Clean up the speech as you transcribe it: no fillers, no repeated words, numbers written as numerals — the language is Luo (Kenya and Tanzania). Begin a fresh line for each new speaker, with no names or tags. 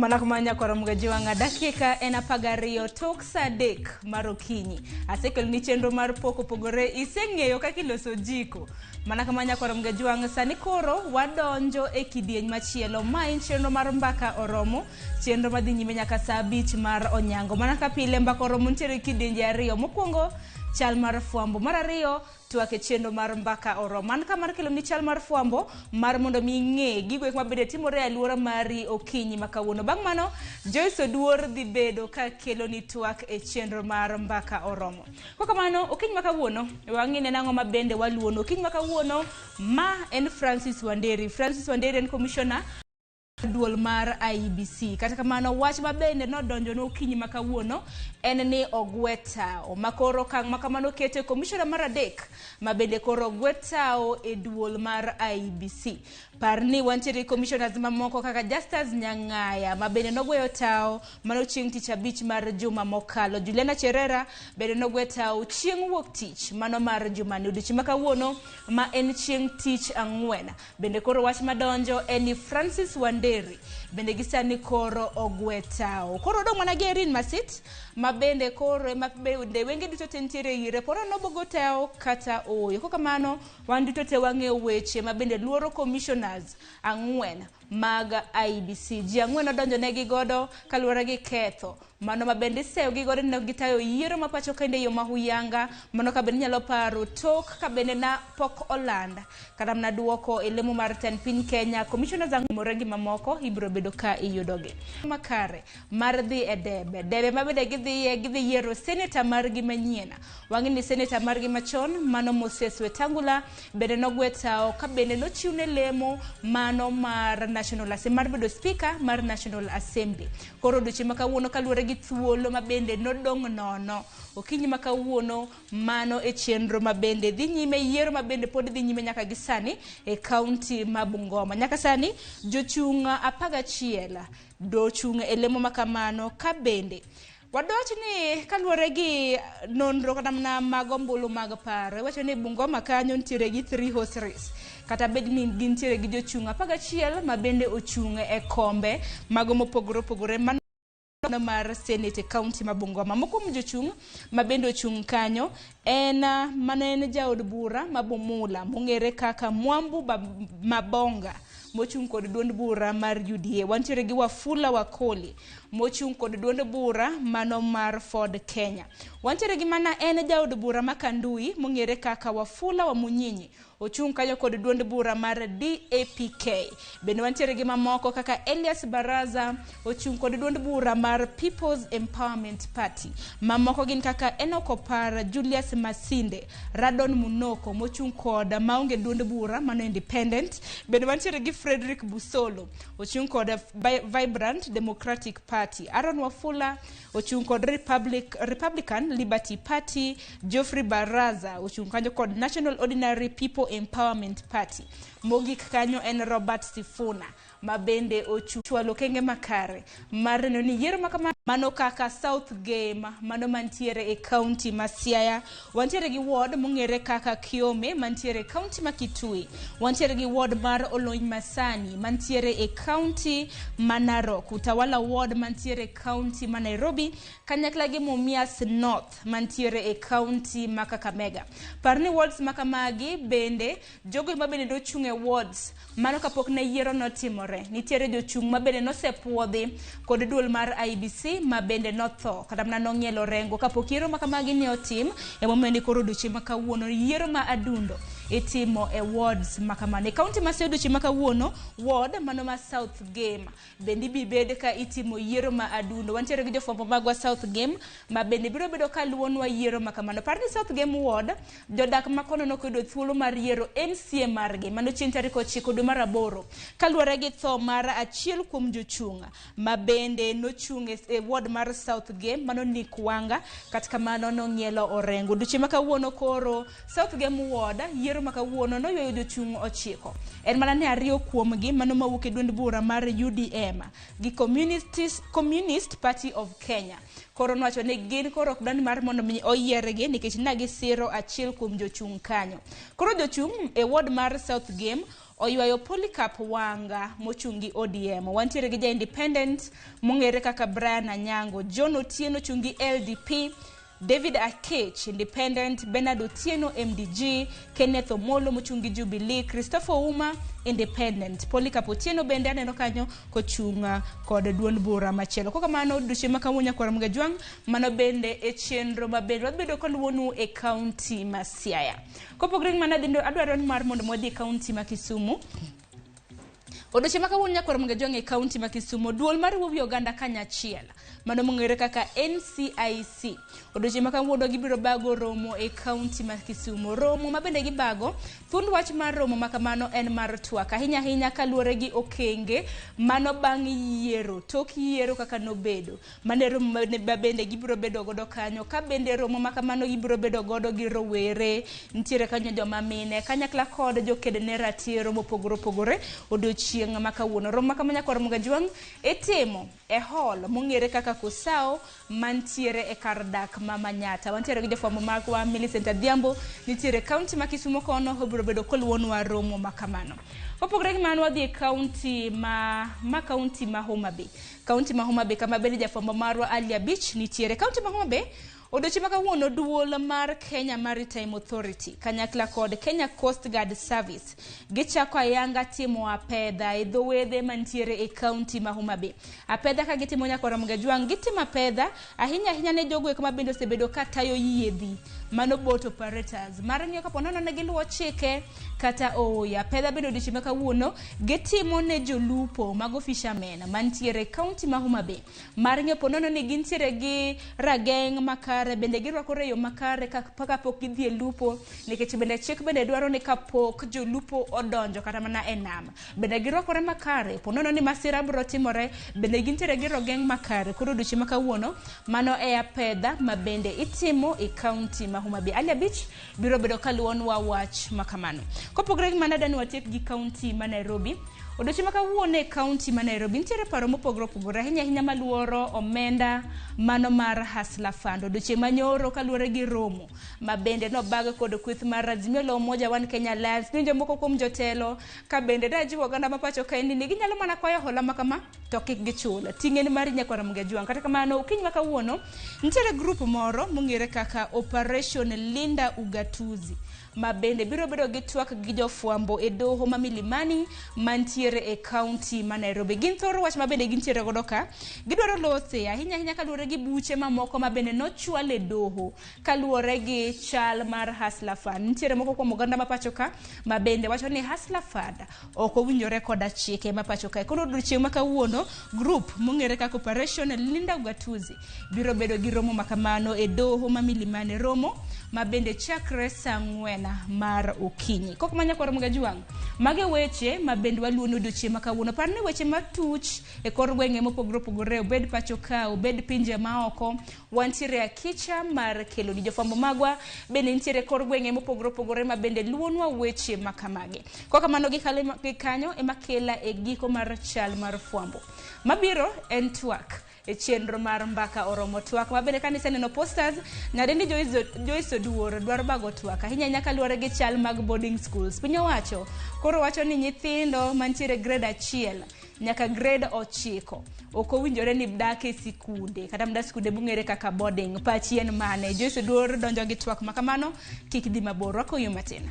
Mana kuma nyakwaro Mgajiwang'a dakika en 12 tok saa 3 mar okinyi. Asekeloni chenro mar pok opogore, iseng'eyo kaka iloso jiko. Mana kama nyakwaro Mgajiwang'a sani koro wadonjo e kidieny machielo. Ma en chenro mar mbaka oromo, chenro madhi nyime nyaka saa 5 mar onyango. Mana ka pile mbaka oromo nitiere kidienje ariyo. Mokwongo chal mar fwambo, mar ariyo twak e chenro mar mbaka oromo. An ka mar kelo ni chal mar fwambo mar mondo mi ing'e gigo eko mabende timore e alwora mari okinyi ma kawuono. Bang' mano, Joyce Oduor dhi bedo ka kelo ni twak e chenro mar mbaka oromo. Kokamano, okinyi ma kawuono, wang'i ne nang'o ma bende waluono. Okinyi ma kawuono, ma en Francis Wanderi. Francis Wanderi en commissioner duol mar IEBC. Kata kamano, wach ma bende nodonjonwa okinyi ma kawuono en ni ogwe tawo ma koro okang' ma kamano kete komishona mar adek ma bende koro ogwe tawo e duol mar IEBC. Par ni wantiere gi commissioners mamoko kaka Justus Nyang'aya ma bende nogweyo tawo mano chieng' tich abich mar juma mokalo. Juliana Cherera bende nogwe tawo chieng' wuok tich mano mar jumani. Odiochieng' ma kawuono ma en chieng' tich ang'wen. Bende koro wach madonjo en ni Francis Wanderi bende gi sani koro ogwe tawo. Koro odong' mana gi Irene Masit ma bende koro ema bende wenge duto te nitiere ire koro nobogo tawo kata ooyo. Kokamano wan duto te wang'eyo weche ma bende luoro commissioners ang'wen mag IEBC. Ji ang'wen odonjo negi godo kaluwore gi ketho mano ma bende iseyo gi godo ni ok gitayo yiero ma pacho kende e yo ma huyanga mano ka bende inyalo paro tok ka bende na pok oland kata mana duoko e lemo mar tend piny Kenya commissioners ang'ore gi mamoko ibiro bedo ka iyudogi makare mar dhi e debe debe ma bende gidhiye gidhi yiero seneta margi manyien wang'e ni seneta margi machon mano Moses Wetangula bende nogwe tawo ka bende nochiwne lemo mano mar National Assembly mar bedo speaker mar National Assembly. Koro odiochieng' ma kawuono kaluwore gi thuolo ma bende nodong' nono okinyi ma kawuono mano e chenro ma bende dhi nyime yiero ma bende pod dhi nyime nyaka gi sani e kaunti ma Bungoma. Nyaka sani jochung' 11 dochung' e lemo ma kamano ka bende Wadwach ni kaluwore gi nonro kata mana mag ombulu mag paro, iwacho ni Bungoma kanyo nitiere gi three horse race. Kata bed ni gintiere gi jochung' 11 ma bende ochung' e kombe mago mopogore opogore mano mar Senate e kaunti ma Bungoma. Moko kuom jochung' ma bende ochung' kanyo en mano en jaod bura ma Bumula mong'ere kaka Mwambu Mabonga mochung' kod duond bura mar UDA. Wantiere gi Wafula Wakoli mochung' kod duond bura mano mar Ford Kenya. Wantiere gi mana en jaod bura ma Kandui mong'ere kaka Wafula Wamunyinyi ochung' kanyo kod duond bura mar DAPK. Bende wantiere gi mamoko kaka Elias Baraza ochung' kod duond bura mar People's Empowerment Party. Mamoko gin kaka Enoch Opara, Julius Masinde, Radon Munoko mochung' kod maonge duond bura mano independent. Bende wantiere gi Frederick Busolo ochung' kod Vibrant Democratic Party. Aaron Wafula ochung' kod Republican Liberty Party. Geoffrey Baraza ochung' kanyo kod National Ordinary People Empowerment Party. Mogik kanyo en Robert Sifuna ma bende ochung' chwalo okenge makare mar neno ni yiero ma mano kaka South Game mano mantiere e kaunti ma Siaya. Wantiere gi ward mong'ere kaka Kiome mantiere e kaunti ma Kitui. Wantiere gi ward mar Olony Masani mantiere e kaunti ma Narok. Utawala ward mantiere e kaunti ma Nairobi kanyakla gi Mumias North mantiere e kaunti ma Kakamega. Par ni wards ma kamagi bende jogo ma bende nochung' e wards mano kapok ne yiero notimore. Nitiere jochung' ma bende nosepuodhi kod duol mar IEBC ma bende notho kata mana nong'ielo orengo kapok yiero ma kamagi ne otim. Emomiyo ni koro odiochieng' ma kawuono yiero ma adundo itimo e wards ma kamano. E kaunti ma Siaya odiochieng' ma kawuono ward mano ma South Gem bende ibi bed ka itimo yiero ma adundo. Wantiere gi jofwambo magwa South Gem ma bende biro bedo ka luwonwa yiero ma kamano. Par ni South Gem ward jodak ma kono nok oyudo thuolo mar yiero MCA margi mano chieng' tarik 9 dwe mar 8 kaluwore gi tho mar achiel kuom jochung' ma bende nochung' e ward mar South Gem mano Nick Wanga kata kamano nong'ielo orengo. Odiochieng' ma kawuono koro South Gem ward yiero ma kawuono noywayo jochung' 9. En mana ni ariyo kuomgi mano mawuok e duond bura mar UDM gi Communist Party of Kenya. Koro nowacho ni gin koro ok dwar ni mar mondo mi oyiergi nikech ne gisiro achiel kuom jochung' kanyo. Koro jochung' e ward mar South Gem Oywayo Polycarp Wanga mochung' gi ODM. Wantiere gi ja independent mong'ere kaka Brian Anyango. John Otieno ochung' gi LDP. David Akech, Independent, Bernard Otieno, MDG, Kenneth Omolo mochung' gi Jubilee, Christopher Ouma, Independent. Polycarp Otieno bende aneno kanyo kochung' kod duond bura machielo. Kokamano odiochieng' ma kawuono nyakwar Mgajwang', mano bende e chenro ma bende wadhi bedo kaluwonu e kaunti ma Siaya. Kopogore gi mano adwaro ni mar mondo wadhi e kaunti ma Kisumu. Odiochieng' ma kawuono nyakwar Mgajwang' e kaunti ma Kisumu, duol mar riwo wi oganda kanyachiel, mano mong'ere kaka NCIC. Odiochieng' ma kawuono gibiro bago romo e kaunti ma Kisumu. Romo ma bende gibago, thuond wach mar romo ma kamano en mar twak. Ahinya ahinya kaluwore gi okenge mano bang' yiero, tok yiero kaka nobedo. Mano e romo ma bende gibiro bedo godo kanyo. Ka bende romo ma kamano gibiro bedo godo gi rowere, nitiere kanyo joma mine, kanyakla kod joked ne ratiro mopogore opogore odiochieng' ma kawuono. Romo ma kama nyakwar Mgajwang' itimo e hall mong'ere kaka Kosao mantiere e kar dak ma Manyatta. Wantiere gi jofwambo magwa Millicent Adhiambo nitiere e kaunti ma Kisumo kono, obiro bedo koluwonwa romo ma kamano. Kopogore gi mano wadhi e kaunti ma kaunti ma Homa Bay. Kaunti ma Homa Bay kama bende jafwambo marwa Ali Abich nitiere. Kaunti ma Homa Bay odiochieng' ma kawuono duol mar Kenya Maritime Authority kanyakla kod Kenya Coast Guard Service gichako ayanga timo apedha e dho wedhe mantiere e kaunti ma Homa Bay. Apedha ka gitimo nyakwar Mgajwang' gitimo apedha ahinya ahinya ne jogo eko ma bende osebedo ka tayo yiedhi mano boat operators mar ng'iyo kapo nono ne giluwo chike kata ooyo. Apedha bende odiochieng' ma kawuono gitimo ne jolupo mago fishermen mantiere e kaunti ma Homa Bay mar ng'iyo po nono ni gintiere gi rageng' makare bende girwakore e yo makare kapok gidhi e lupo nikech bende chik bende dwaro ni kapok jolupo odonjo kata mana e nam bende girwakore makare po nono ni masira biro timore bende gintiere gi rogeng' makare. Koro odiochieng' ma kawuono mano e apedha ma bende itimo e kaunti ma Homa Bay. Ali Abich biro bedo kaluwonwa wach ma kamano. Kopogore gi mano adani watiek gi kaunti ma Nairobi. Odiochieng' ma kawuono e kaunti ma Nairobi nitiere paro mopogore opogore ahinya ahinya maluoro omenda mano mar Hustler Fund. Odiochieng' manyoro kaluwore gi romo ma bende nobag kod kweth mar Azimio la Umoja One Kenya Alliance niwinjo moko kuom jotelo ka bende dajiwo oganda ma pacho kae ni ginyalo mana kwayo hola ma kama to kik gichul. Ting' en mari nyakwar Mgajwang'. Kata kamano okinyi ma kawuono nitiere grup moro mong'ere kaka Operation Linda Ugatuzi ma bende biro bedo gi twak gi jofwambo e doho ma Milimani mantiere e kaunti ma Nairobi. Gin thoro wach ma bende gintiere godo ka gidwaro lose ahinya ahinya kaluwore gi buche mamoko ma bende nochwal e doho kaluwore gi chal mar Hustler Fund. Nitiere moko kuom oganda ma pacho ka ma bende wacho ni Hustler Fund ok owinjore koda chike ma pacho kae. Koro odiochieng' ma kawuono group mong'ere kaka Operation Linda Ugatuzi biro bedo gi romo ma kamano e doho ma Milimani, romo ma bende chakre saa 4 mar okinyi. Kok ma nyakwar Mgajwang', mage weche ma bende waluwo odiochieng' ma kawuono. Par ni weche matuch e kor gwenge mopogore opogore, obed pacho ka, obed pinje maoko, wantiere akicha mar kelo ni jofwambo magwa bende nitiere kor gwenge mopogore opogore ma bende luwonwa weche ma kamagi. Kok kamano gi kanyo ema kela e giko mar chal mar fwambo. Mabiro en twak e chenro mar mbaka oromo twak ma bende kane iseneno posters nyadendi Joyce Oduor dwaro bago twak ahinya ahinya kaluwore gi chal mag boarding schools. Piny owacho koro wacho ni nyithindo mantiere grade 1 nyaka grade 9 ok owinjore ni dak e sikunde kata mana sikunde mong'ere kaka boarding. Pachi en mane? Joyce Oduor donjo gi twak ma kamano, kik dhi mabor, rwako yo matin.